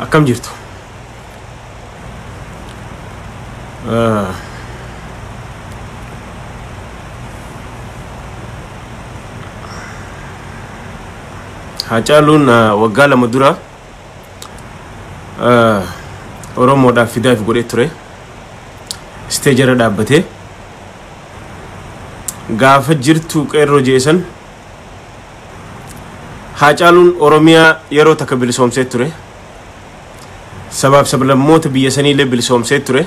Akkam jirtu? Haacaaluun waggaa 2 dura Oromoodhaaf fidaaf godhee ture. Isteejara dhaabbatee gaafa jirtu qeerroo jeesan Haacaaluun Oromiyaa yeroo takka bilisoomsee ture. Sabaaf sablammoota biyya saniillee bilisoomsee ture.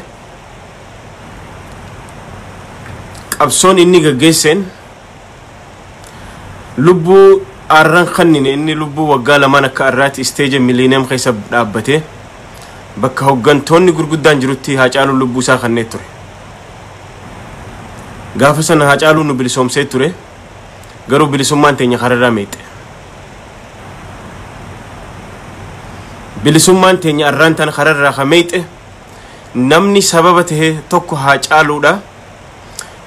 Qabsoon inni gaggeesseen lubbuu arran kannine inni lubbuu waggaa 2 akka arraatti isteeja miliineem keessa dhaabbatee bakka hoggantoonni gurguddaan jirutti Haacaaluun lubbuu isaa kannee ture. Gaafa sana Haacaaluun nu bilisoomsee ture. Garuu bilisummaan teenya kararraa meexxe. Bilisummaan teenya arraan tana kararraa ka meexxe namni sababa tahe tokko Haacaaluudha.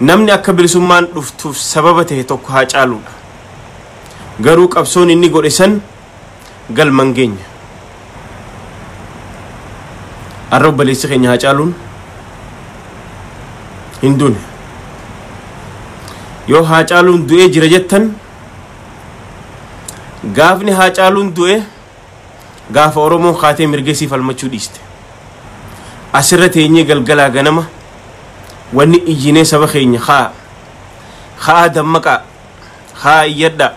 Namni akka bilisummaan dhuftuuf sababa tahe tokko Haacaaluudha. Garuu qabsoon inni godhe san galma hin geenye. Arra obboleessi keenya Haacaaluun hin duune. Yoo Haacaaluun du'ee jira jettan gaafni Haacaaluun du'e gaafa Oromoon kaatee mirga isii falmachuu dhiiste. Asirra teenyee galgalaa ganama wanni iyyinee saba keenya haa haa dammaqaa haa iyyadhaa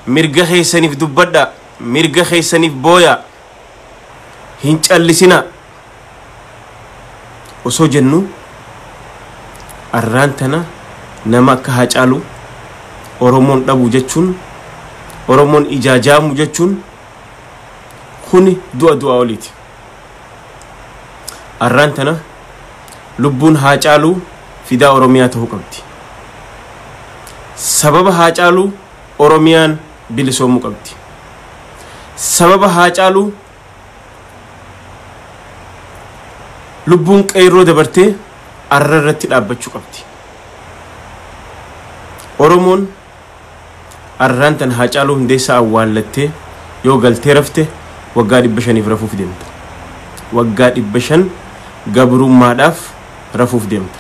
mirga keessaniif dubbadhaa mirga keessaniif booyaa hin callisinaa osoo jennu arraan tana nama akka Haacaaluu Oromoon dhabuu jechuun Oromoon ijaajaamuu jechuun kuni du'a du'a oliiti. Arraan tana lubbuun Haacaaluu fidaa Oromiyaa ta'uu qabdi. Sababa Haacaaluu Oromiyaan bilisoomuu qabdi. Sababa Haacaaluu lubbuun qeerroo dabartee arra irratti dhaabbachuu qabdi. Oromoon arraan tana Haacaaluu Hundeessaa awwaallattee yoo galtee rafte waggaa 500 rafuuf deemta. Waggaa 500 gabrummaadhaaf rafuuf deemta.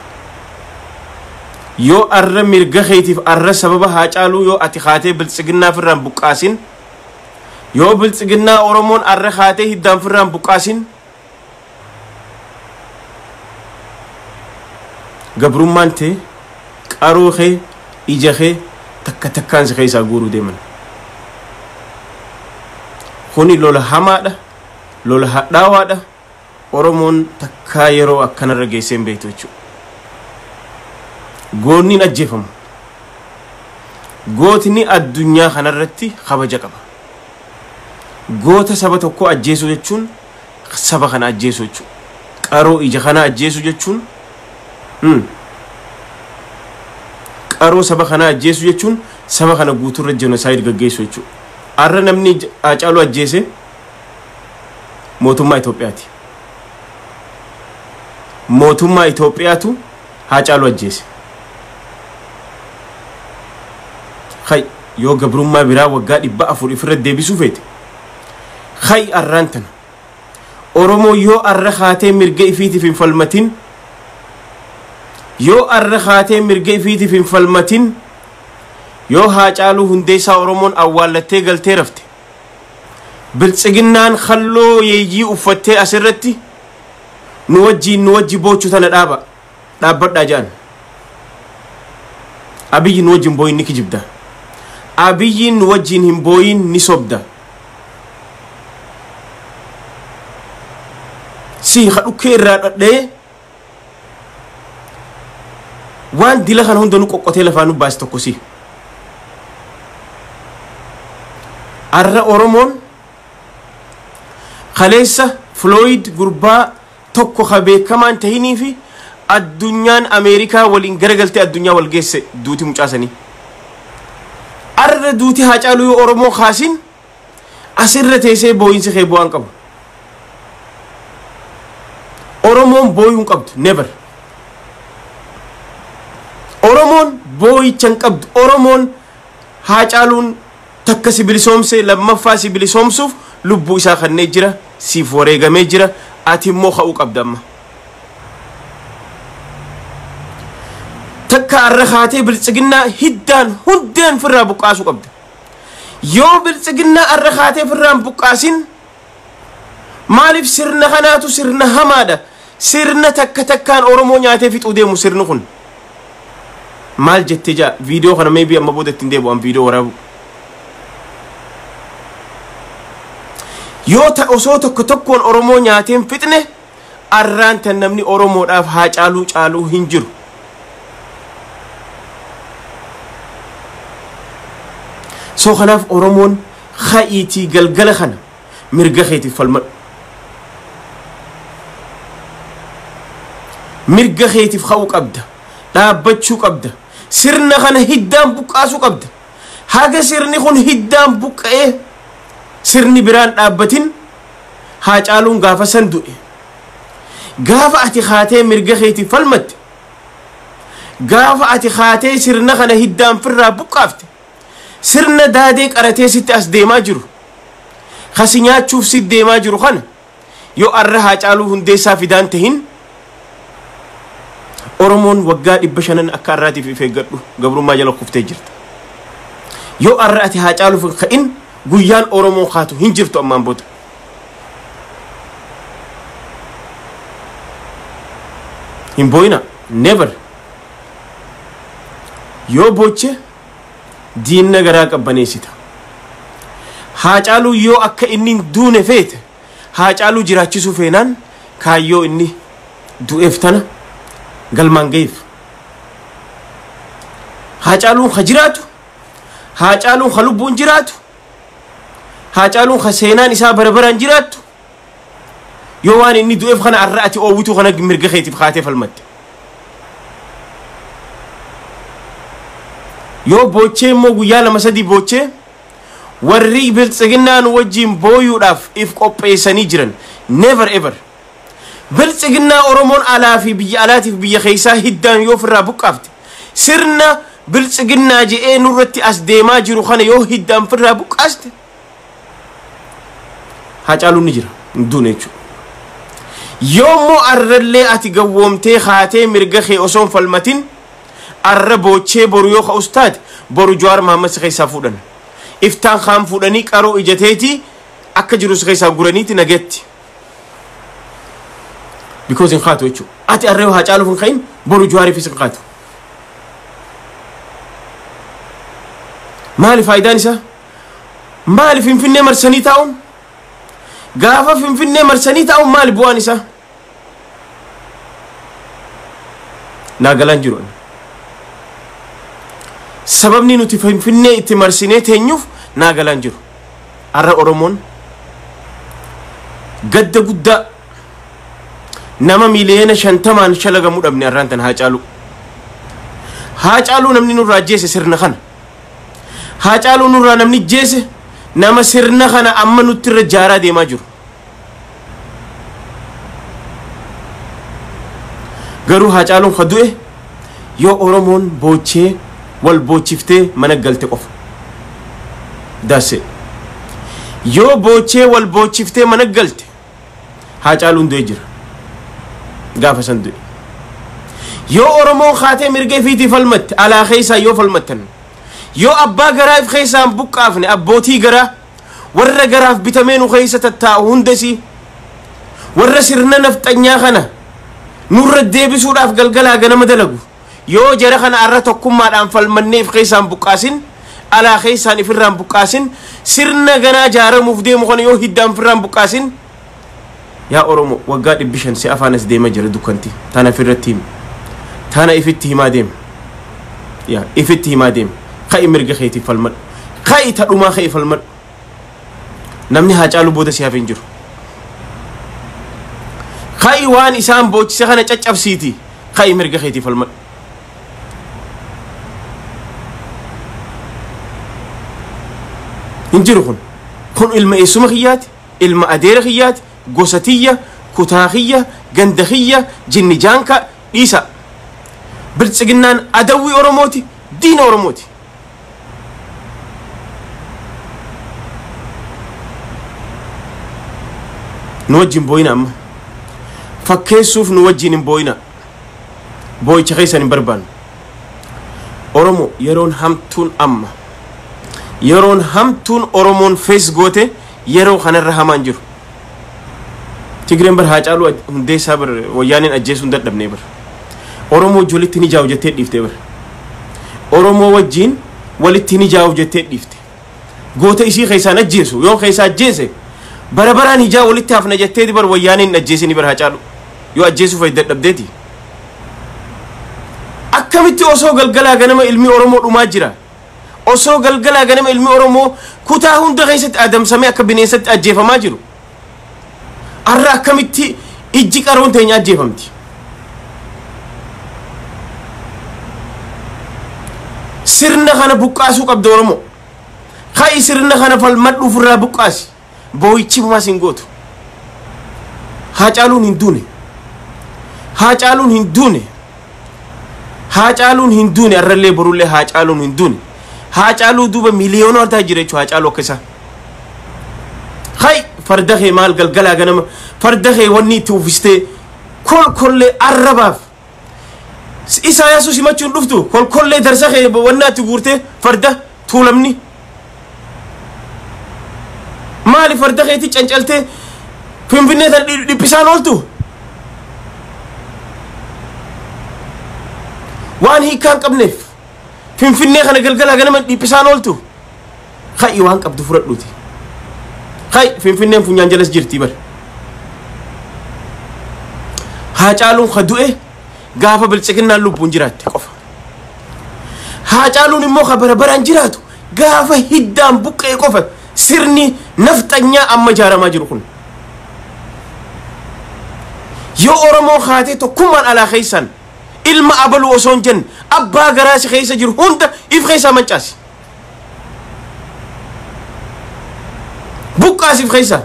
Yoo arra mirga keetiif arra sababa Haacaaluu yoo ati kaatee biltsiginnaa firraan buqqaasin yoo biltsiginnaa Oromoon arra kaatee hiddaan firraan buqqaasin gabrummaan tee qaroo kee ija kee takka takkaan si keessaa guuruu deeman. Kuni lola hamaadha, lola hadhaawaadha. Oromoon takkaa yeroo akkanarra geessee hin beektu jechuudha. Goonni hin ajjeefamu. Gootni addunyaa kanarratti kabaja qaba. Goota saba tokkoo ajjeesuu jechuun saba kana ajjeesuu jechuudha. Qaroo ija kanaa ajjeesuu jechuun qaroo saba kanaa ajjeesuu jechuun saba kana guutuurra jenosaayid gaggeessuu jechuudha. Arra namni Haacaaluu ajjeese mootummaa Itoophiyaati. Mootummaa Itoophiyaatu Haacaaluu ajjeese. Hay yoo gabrummaa biraa waggaa 400 ifirra deebisuu feete hay arraan tana Oromoo yoo arra kaatee mirga ifiitiif hin falmatin yoo arra kaatee mirga ifiitiif hin falmatin yoo Haacaaluu Hundeessaa Oromoon awwaallattee galtee rafte biltsiginnaan khalloo yeeyyii uffattee asirratti nu wajji boochuu tana dhaabbadhaa jedhan. Abiyyi nu wajjin booyin ni kijibda. Abiyyiin nu wajjin hin booyin ni sobda. Si hadhukkee irraa dhadhee waan dila kana hunda nu qoqqotee lafaa nu baase tokko si. Arra Oromoon kaleessa Floyd gurbaa tokko ka beekamaan tahinii fi addunyaan Ameerikaa waliin garagaltee addunyaa wal geesse duuti mucaasanii. Arra duuti Haacaaluu yoo Oromoo kaasin asirra teessee booyinsi kee bu'aan qabu. Oromoon booyuu hin qabdu never. Oromoon booyicha hin qabdu. Oromoon Haacaaluun Takka si bilisoomsee, lammaffaa si bilisoomsuuf lubbuu isaa kannee jira, siif wareegamee jira. Ati immoo ka'uu qabda amma. Takka arra kaatee biltsiginnaa hiddaan hundeen firraa buqqaasuu qabda. Yoo biltsiginnaa arra kaatee firraan buqqaasin, maaliif sirna kanaatu sirna hamaadha. Sirna takka takkaan Oromoo nyaatee fixuu deemu sirni kun. Maal jettee jaa viidiyoo kana maybe amma booda ittiin deebi'u an viidiyoo waraabu. Yoo ta osoo tokko tokkoon Oromoo nyaatee hin fixne, arraan tan namni Oromoodhaaf haa caaluu caaluu hin jiru. So kanaaf Oromoon ka'iitii galgala kana mirga keetiif falmadhu. Mirga keetiif ka'uu qabda. Dhaabbachuu qabda. Sirna kana hiddaan buqqaasuu qabda. Haga sirni kun hiddaan buqqa'ee sirni biraan dhaabbatin, haa caaluun gaafa san du'e. Gaafa ati kaatee mirga keetiif falmatte, gaafa ati kaatee sirna kana hiddaan firraa buqqaafte, sirna daadee qaratee sitti as deemaa jiru, kasi nyaachuuf sitti deemaa jiru kana, yoo arra haa caaluu Hundeessaa fidaan tahin, Oromoon waggaa 500 akka arraatiif if eeggadhu gabrummaa jala kuftee jirta. Yoo arra ati haa caaluuf hin ka'in, guyyaan Oromoon kaatu hin jirtu ammaan booda. Hin booyina, never. Yoo booche diinna garaa qabbaneessita. Haa caaluu yoo akka inni hin duune feete, haa caaluu jiraachisuu feenaan, kaayyoo inni du'eef tana galmaan gahiif. Haa caaluun ka jiraatu, haa caaluun ka lubbuun jiraatu, haa caaluun ka seenaan isaa bara baraan jiraattu yoo waan inni du'eef kana arra ati oowwituu kana mirga keetiif kaatee falmatte. Yoo boochee immoo guyyaa lama sadii boochee, warri biltsiginnaan wajjiin booyuudhaaf if qopheessanii jiran, never ever. Biltsiginnaa Oromoon alaa fi biyya alaatiif biyya keessaa hiddaan yoo ofirraa buqqaafte, sirna biltsiginnaa je'ee nurratti as deemaa jiru kana yoo hiddaan ofirraa buqqaaste, haa caaluun ni jira, hin duune jechuudha. Yoommoo arrallee ati gawwoomtee kaatee mirga kee osoo hin falmatin arra boochee boru yoo ka'us taate, boru Jawaar Mahammad si keessaa fuudhan. Iftaan kaan fuudhanii qaroo ijateetii akka jiru si keessaa guraniiti nageetti. Because hin kaatu jechuudha. Ati arra yoo haa caaluuf hin ka'in, boru Jawaariifis hin kaatu. Maali faayidaan isaa? Maali Finfinnee marsanii taa'uun? Gaafa Finfinnee marsanii taa'uun maali bu'aan isaa? Naa galaan jiru. Sababni nuti Finfinnee itti marsinee teenyuuf naa galaan jiru. Har'a Oromoon gadda guddaa nama 50 miiliyoona shalagamuu dhabne har'aan tan haa caalu. Haa caaluu namni nurraa ajjeese sirna kana. Haa caaluu nurraa namni jeese nama sirna kana amma nutti irra jaaraa deemaa jiru. Garuu haa caaluun ka du'e yoo Oromoon boochee wal boochiftee mana galte qofa. Daase. Yoo boochee wal boochiftee mana galte, haa caaluun du'e jira. Gaafa san du'e. Yoo Oromoon kaatee mirga ifiitii falmatte, alaa keessaa yoo falmattan, yoo abbaa garaa if keessaan buqqaafne, abbootii garaa warra garaaf bitamee nu keessa tattaa'u hundasii, warra sirna nafxanyaa kana nurra deebisuudhaaf galgalaa ganama dalagu, yoo jara kana arra tokkummaadhaan falmannee if keessaan buqqaasin, alaa keessaan ifirraan buqqaasin, sirna ganaa jaaramuuf deemu kana yoo hiddaan ifirraan buqqaasin, yaa Oromo, waggaa 500 si afaan as deema jira dukkanti. Tana ifirratti himi, tana ifitti himaa deema, yaa ifitti himaa deema. Ka'i, mirga keetiif falmadhu. Ka'i, tadhumaa ka'i, falmadhu. Namni haa caalu booda si hafe hin jiru. Ka'i, waan isaan boochise kana caccabsiiti. Ka'i, mirga keetiif falmadhu. Hin jiru. Kun ilma eessuma kiyyaati, ilma adeera kiyyaati, gosa tiyya, kutaa kiyya, ganda kiyya, jinni jaanka dhiisa. Biltsiginnaan adawwii Oromooti, diina Oromooti. Nu wajjin booyina amma. Fakkeessuuf nu wajjin hin booyina. Booyicha keessan hin barbaannu. Oromo yeroon hamtuun amma. Yeroon hamtuun Oromoon fees goote yeroo kanarra hamaan jiru. Tigreen bar Haacaaluu Hundeessaa bar wayyaaneen ajjeesuu hin dadhabnee bar. Oromoo wajjin walitti ni jaa'u jettee dhiiftee bar. Oromoo wajjin walitti ni jaa'u jettee dhiifte. Goota isii keessaan ajjeesu yoo keessaa ajjeese bara baraan hijaa walitti hafna jetteeti bar wayyaaneen hin ajjeesini bar Haacaaluu. Yoo ajjeesuu fayyada dadhabdeeti. Akkamitti osoo galgalaa ganama ilmi Oromoo dhumaa jira. Osoo galgalaa ganama ilmi Oromoo kutaa hunda keessatti adamsamee akka bineensatti ajjeefamaa jiru. Arra akkamitti ijji qaroon teenya ajjeefamti. Sirna kana buqqaasuu qabda Oromoo. Ka'i sirna kana falmadhu ofirraa buqqaasi. Boo'ichi maas hin gootu. Haacaaluun hin duune. Haacaaluun hin duune. Haacaaluun hin duune arrallee borullee Haacaaluun hin duune. Haacaaluu duuba miliyoona hartaa jira jechuudha Haacaaluu akka isaa. Hai farda kee maal galgalaa ganama farda kee wanni itti uffistee kolkollee arrabaaf isaa yaasuu simachuun dhuftu kolkollee darsa kee wanna itti guurtee farda tuulamni. Maali farda keetti cancaltee Finfinnee tan dhiphisaan ooltu? Waan hiikaa hin qabneef Finfinnee kana galgalaa ganama dhiphisaan ooltu? Ka'i waan qabdu fudhadhuuti. Ka'i Finfinneen funyaan jalas jirti bar. Haacaaluun ka du'e gaafa bilchiginnaan lubbuun jiraatte qofa. Haacaaluun immoo ka bara baraan jiraatu gaafa hiddaan buqqee qofa sirni nafxanyaa amma ijaaramaa jiru kun. Yoo Oromoo kaatee tokkummaan alaa keessan ilma abaluu osoo hin jenne abbaa garaa si keessa jiru hunda if keessaa mancaasi. Buqqaasi if keessaa.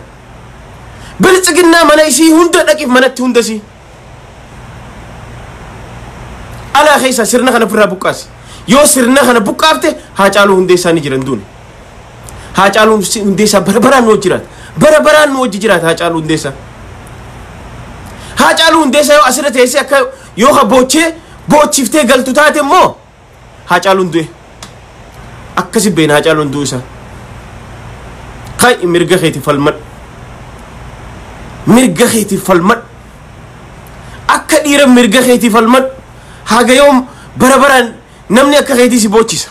Bilchiginnaa mana isii hunda dhaqiif manatti hunda isii. Alaa keessaa sirna kana ofirraa buqqaasi. Yoo sirna kana buqqaafte Haacaaluu Hundeessaa ni jiran duune. Haacaaluu Hundeessaa bara baraan nu wajji jiraata. Bara baraan nu wajji jiraata Haacaaluu Hundeessaa. Haacaaluu Hundeessaa yoo asirra teessee akka yoo ka boochee boochiftee galtu taate immoo Haacaaluun du'e. Akkasi beena Haacaaluun du'u isaa. Ka'i mirga keetiif falmadhu. Mirga keetiif falmadhu. Akka dhiira mirga keetiif falmadhu. Haga yoom bara baraan namni akka keetii si boochisa.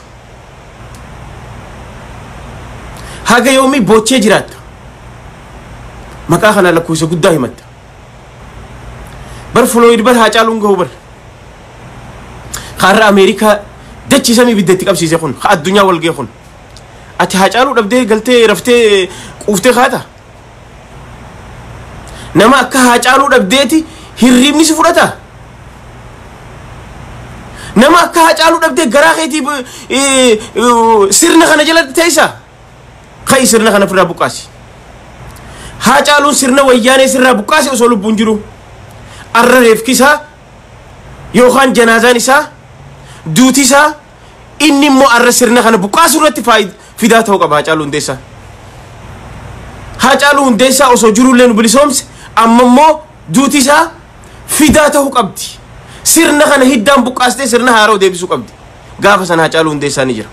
Haga yoomii boochee jiraatta. Maqaa kana lakkoofsa guddaa himatta. Bar Floyd bar Haacaaluun gahu bar. Kaarra Ameerikaa dachii samii ibidda itti qabsiise kun ka addunyaa wal ga'e kun. Ati Haacaaluu dhabdee galtee raftee quuftee kaata. Nama akka Haacaaluu dhabdeeti hirribni si fudhata. Nama akka Haacaaluu dhabdee garaa keetii sirna kana jala teessa. Ka'i sirna kana ofirraa buqqaasi. Haacaaluun sirna wayyaanee sirraa buqqaasi osoo lubbuun jiru. Arra reefki isaa yookaan janaazaan isaa duuti isaa inni immoo arra sirna kana buqqaasuu irratti fidaa ta'uu qaba Haacaaluu Hundeessaa. Haacaaluu Hundeessaa osoo jirullee nu bilisoomse amma immoo duuti isaa fidaa ta'uu qabdi. Sirna kana hiddaan buqqaastee sirna haaroo deebisuu qabdi. Gaafa sana Haacaaluu Hundeessaa ni jira.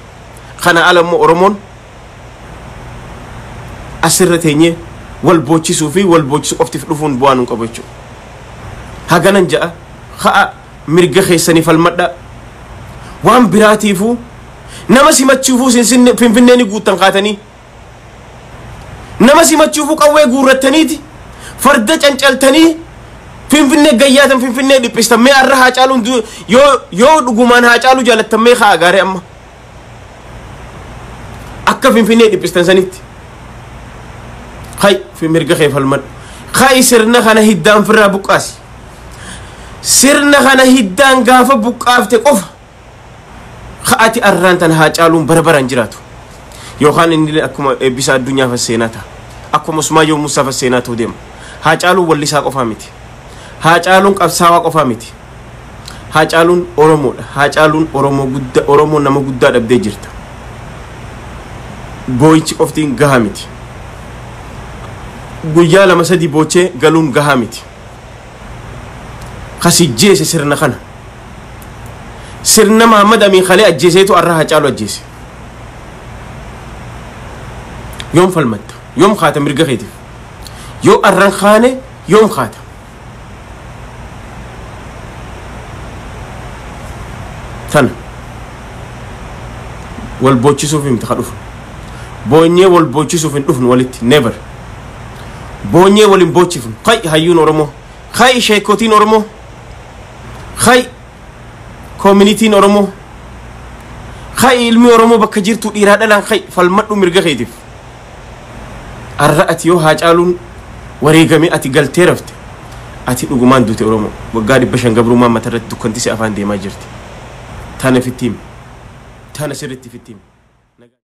Kana ala immoo Oromoon asirra teenyee wal boochisuu fi wal boochisuu qoftiif dhufuun bu'aa nuun qabu jechuudha. Haganan ja'a ka'a mirga keessanii falmadhaa. Waan biraatiifuu nama simachuufuu Finfinnee ni guuttan kaatanii. Nama simachuufuu qawwee guurrattaniiti. Farda cancaltanii Finfinnee gayyaatan Finfinnee dhiphistan mee arra Haacaaluun yoo dhugumaan Haacaaluu jaalattan mee ka'a gaaree amma. Akka Finfinnee dhiphistan sanitti. Kai fi mirga kee falmadhu. Kai sirna kana hiddaan firraa buqqaasi. Sirna kana hiddaan gaafa buqqaafte qofa. Ka'ati arraan tan Haacaaluun bara baraan jiraatu. Yookaan inni akkuma eebbisa addunyaa fasseenaa ta'a. Akkuma Usmaayyoo Muusaa fasseenaa ta'uu deema. Haacaaluun wallisaa qofaa miti. Haacaaluun qabsaawaa qofaa miti. Haacaaluun Oromoodha. Haacaaluun Oromoo guddaa, Oromoo nama guddaa dhabdee jirta. Boo'ichi qoftiin gahaa miti. Guyyaa lama sadi boochee galuun gahaa miti. Kasi jeese sirna kana. Sirna Mahammad Amiin Khalee ajjeeseetu arra Hacaalu ajjeese. Yoom falmatta? Yoom kaata mirga keetiif? Yoo arran kaane yoom kaata? Tana wal boochisuuf himti ka dhufu. Boonyee wal boochisuuf hin dhufnu walitti, never. Boonyee wal hin boochifnu. Kai hayyuun Oromoo, kai sheekotiin Oromoo, kai communityn Oromoo, kai ilmi Oromoo bakka jirtu dhiiraa dhalaan kai falmadhu mirga keetiif. Arra ati yoo Haacaaluun wareegame ati galtee rafte, ati dhugumaan duute. Oromoo waggaa 500 gabrummaan mata irratti dukkanti si afaan deemaa jirti. Tana fitti himi. Tana sirriitti fitti himi.